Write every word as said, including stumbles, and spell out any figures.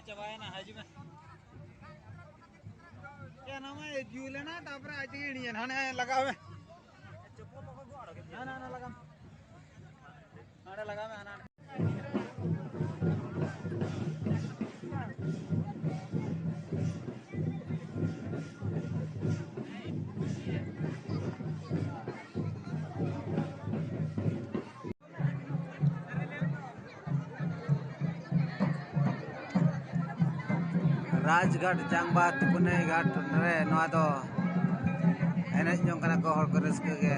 ᱪᱟᱵᱟᱭᱮᱱᱟ, ᱦᱤᱡᱩᱜ ᱢᱮ᱾ ᱪᱮᱫ ᱱᱚᱣᱟ ᱢᱟ ᱡᱩᱞ ᱮᱱᱟ, ᱛᱟᱨᱯᱚᱨᱮ ᱟᱡ ᱛᱮᱜᱮ ᱤᱲᱤᱡ ᱮᱱᱟ᱾ ᱦᱟᱱᱮ ᱞᱟᱜᱟᱣ ᱢᱮ᱾ ᱦᱟᱱᱟ, ᱦᱟᱱᱟ ᱞᱟᱜᱟᱣ ᱢᱮ᱾ ᱦᱟᱸᱰᱮ ᱞᱟᱜᱟᱣ ᱢᱮ, ᱦᱟᱱᱟ᱾ ᱨᱟᱡᱽᱜᱷᱟᱴ ᱪᱟᱝᱵᱟ ᱛᱩᱯᱩᱱᱟᱹᱭ ᱜᱷᱟᱴ ᱨᱮ ᱱᱚᱣᱟ ᱫᱚ ᱮᱱᱮᱡ ᱡᱚᱝ ᱠᱟᱱᱟ ᱠᱚ ᱦᱚᱲ ᱠᱚ ᱨᱟᱹᱥᱠᱟᱹ ᱜᱮ᱾